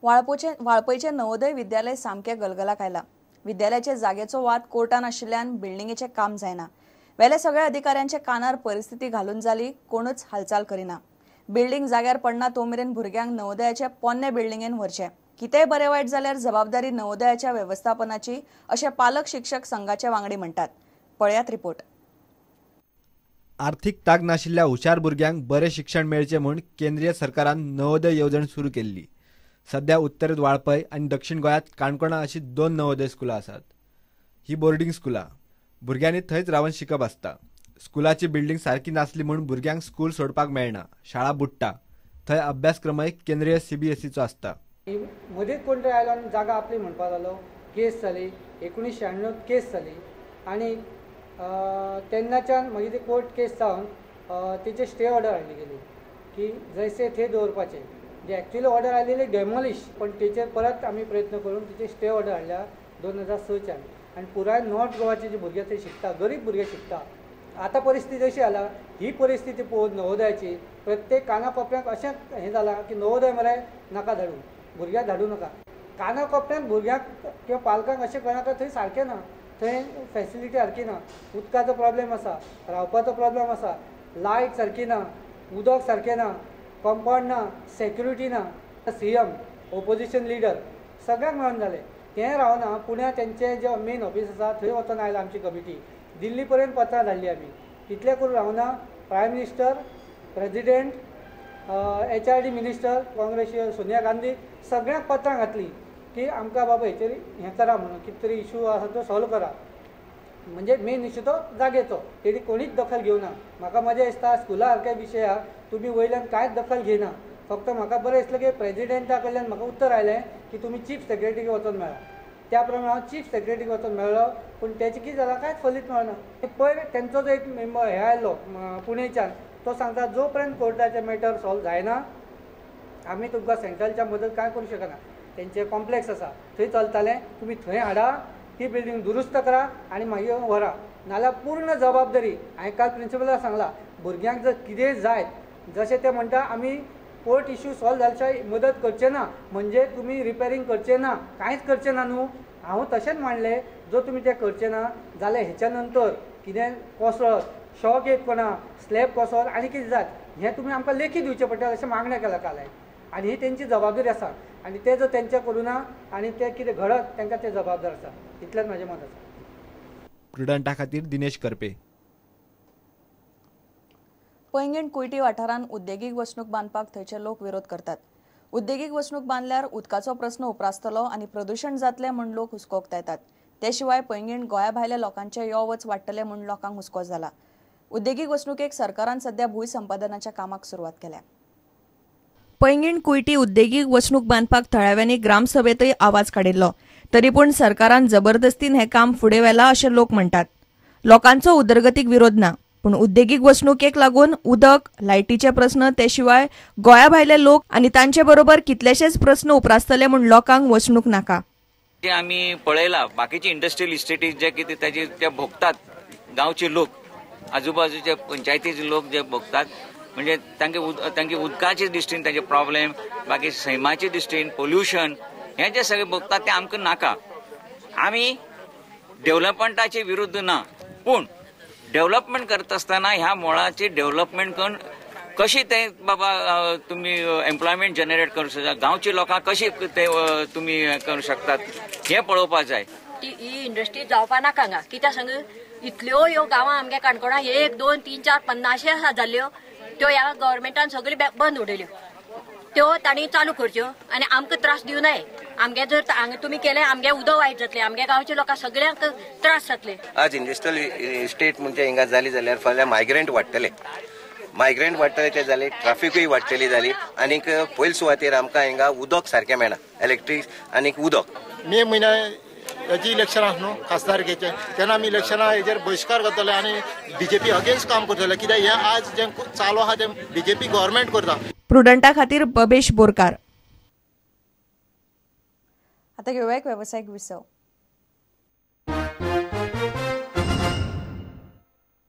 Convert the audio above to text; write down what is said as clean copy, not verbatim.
वाळपयचें नवोदय विद्यालय सामकें गलगलाक आयलां. विद्यालयाचे जागेचो वाद कोर्टान आशिल्ल्यान बिल्डिंगेचें काम जायना. वेल्या सगळ्या अधिकाऱ्यांच्या कानार परिस्थिती घालून जाली, कोणूच हालचाल करिना. बिल्डिंग जाग्यार पडना तो मेरेन भुरग्यांक नवोदयाच्या पोन्ने बिल्डिंगेन व्हरचें. कितेंय बरें वायट जाल्यार जबाबदारी नवोदयाच्या वेवस्थापनाची अशें पालक शिक्षक संघाचे वांगडी म्हणटात. पळयात रिपोर्ट. आर्थिक ताक नाशिल्ल्या हुशार भुरग्यांक बरें शिक्षण मेळचें म्हूण केंद्रीय सरकारान नवोदय येवजण सुरू केल्ली. सध्या उत्तरेंत वाळपय आनी दक्षिण गोंयांत काणकोणा अशी 2 नवोदय स्कुलां आसात. ही बोर्डिंग स्कुलां भुरग्यांनी थंयच रावन शिकप आसता. स्कुलाची बिल्डिंग सारकी नासली म्हूण भुरग्यांक स्कूल सोडपाक मेळना, शाळा बुडटा. थंय अभ्यासक्रमय केंद्रीय CBSEचो आसता. मदींच कोण तरी आयलो आनी जागा आपली म्हणपाक जालो. केस जाली 1996 केस जाली आनी तेन्नाच्यान मागीर ती कोर्ट केस जावन तेचे स्टे ऑर्डर हाडली गेली की जैसे थे दवरपाचे. जे एक्चुअली ऑर्डर आयलेली डेमोलिश, पण तेचेर परत आमी प्रयत्न करून तिचे स्टे ऑर्डर हाडल्या 2006च्यान. आनी पुराय नॉर्थ गोवाचे जे भुरगे थंय शिकता, गरीब भुरगे शिकता. आतां परिस्थिती अशी जाला, ही परिस्थिती पळोवन नवोदयाची प्रत्येक काना कोपऱ्याक अशें हें जालां की नवोदय मरे नाका धाडूं, भुरग्यांक धाडूं नाका. काना कोपऱ्यान भुरग्यांक किंवा पालकांक अशें कळना थंय सारकें ना, थंय फॅसिलिटी सारकी ना, उदकाचो प्रॉब्लेम आसा, रावपाचो प्रॉब्लेम आसा, लायट सारकी ना, उदक सारकें ना, कंपावंड ना, सेक्युरिटी ना. CM, opposition leader सगळ्यांक मेळून जालें. तें रावना पुण्या तेंचें जें मेन ऑफीस आसा थंय वचोन आयला आमची कमिटी. दिल्ली पर्यंत पत्रां धाडली आमी. तितलें करून रावना, prime minister, president, HRD minister, Congress Sonia Gandhi सगळ्यांक पत्रां घातली की आमकां बाबा हेचेर हें करा म्हणून, कितें तरी इशू आसा तो सॉल्व करा. म्हणजे मेन इशू तो जागेचो, तेणी कोणीच दखल घेवना. म्हाका मजा दिसता स्कुला सारक्या विशयाक तुमी वयल्यान कांयच दखल घेयना. फक्त म्हाका बरें दिसलें की प्रेजिडेंटा कडल्यान म्हाका उत्तर आयलें की तुमी चीफ सेक्रेटरीक वचोन मेळा. त्या प्रमाणे हांव चीफ सेक्रेटरीक वचोन मेळ्ळो, पूण तेचें कितें जालां कांयच फलीत मेळना. पयर तेंचो जो एक मेंबर हें आयलो पुणेच्यान, तो सांगता जो पर्यंत कोर्टाचें मॅटर सॉल्व जायना आमी तुमकां सेंट्रलच्या मदत कांय करूं शकना. तेंचें कॉम्प्लेक्स आसा थंय चलतालें, तुमी थंय हाडा, ती बिल्डींग दुरुस्त करा आनी मागीर व्हरा, नाल्यार पूर्ण जबाबदारी. हांवें काल प्रिंसिपलाक सांगलां, भुरग्यांक जर कितेंय जायत जशें ते म्हणटा आमी कोर्ट इशू सॉल्व जाल्या मदत करचे ना, म्हणजे तुमी रिपेरींग करचे ना, कांयच करचें ना न्हू. हांव तशेंच मांडलें, जर तुमी तें करचें ना जाल्यार हेच्या नंतर कितें कोसळत, शॉक येत कोणा, स्लॅब कोसळत आनी कितें जात, हें तुमी आमकां लेखी दिवचें पडटा अशें मागणें केलां काल हांवें. आनी ही तेंची जबाबदारी आसा आनी ते जर तेंच्या करूं ना आनी ते कितें घडत तांकां ते जबाबदार आसा. इतलेंच म्हाजें मत आसा. प्रुडंटा खातीर दिनेश करपे. पैंगीण कुयटी वाठारांत उद्देगीक वसणूक बांदपाक थंयचे लोक विरोध करतात. उद्देगीक वसणूक बांदल्यार उदकाचो प्रस्न उप्रासतलो आनी प्रदूशण जातलें म्हूण लोक हुस्को उक्तायतात. ते शिवाय पैंगीण गोंया भायल्या लोकांचें यो वच वाडटलें म्हूण लोकांक हुस्को जाला. उद्देगीक वसणुकेक सरकारान सध्या भूंय संपादनाच्या कामाक सुरवात केल्या. पैंगीण कुयटी उद्देगीक वसणूक बांदपाक थळाव्यांनी ग्रामसभेतय आवाज काडिल्लो, तरी पूण सरकारान जबरदस्तीन हें काम फुडें व्हेलां अशें लोक म्हणटात. लोकांचो उदरगतीक विरोध ना, पूण उद्देगीक वसणुकेक लागून उदक, लायटीचे प्रस्न, ते शिवाय गोंया भायले लोक आनी तांचे बरोबर कितलेशेच प्रस्न उप्रासतले म्हूण लोकांक वसणूक नाका. आमी पळयला बाकीची इंडस्ट्रियल इस्टेटी जे कितें ताजे ते भोगतात गांवचे लोक, आजूबाजूचे पंचायतीचे लोक जे भोगतात, म्हणजे तांगे उदकाचे दृश्टीन तांचे प्रॉब्लेम, बाकी सैमाचे दृश्टीन पोल्युशन, हे जे सगळे भोगतात ते आमकां नाका. आमी डेव्हलपमेंटाचे विरुद्ध ना, पूण डेव्हलपमेंट करता आसतना ह्या मळाची डेव्हलपमेंट करून कशी ते बाबा तुमी एम्प्लॉयमेंट जनरेट करूं शकता, गांवच्या लोकांक कशी ते तुमी करूं शकतात हें पळोवपाक जाय. ती ही इंडस्ट्री जावपा नाका हांगा. कित्याक सांग, इतल्यो ह्यो गांवां आमगे काणकोणा 1, 2, 3, 4 50 आसा जाल्ल्यो, त्यो ह्या गव्हर्मेंटान सगळ्यो बंद उडयल्यो. त्यो तांणी चालू करच्यो आनी आमकां त्रास दिवं नये. आमगे जर हांगा तुमी केलें आमगे उदक वायट जातलें, आमगे गांवच्या लोकांक सगळ्यांक त्रास जातले. आज इंडस्ट्रियल इस्टेट म्हणजे हिंगा जाली जाल्यार फाल्यां मायग्रंट वाडटले, मायग्रंट वाडटले ते जाले, ट्राफिकूय वाडटली जाली. आनीक पयले सुवातेर आमकां हिंगा उदक सारकें मेळना, इलेक्ट्रीक आनीक उदक. मे म्हयन्या हेजी इलेक्शन आसा न्हू खासदारकेचें, तेन्ना आमी इलेक्शना हेजेर बहिश्कार करतले आनी बीजेपी अगेन्स्ट काम करतले. कित्याक हें आज जें चालू आहा तें बीजेपी गव्हर्मेंट करता. प्रुडंटा खातीर बबेश बोरकार. आता घेवया एक वेवसायीक विसव.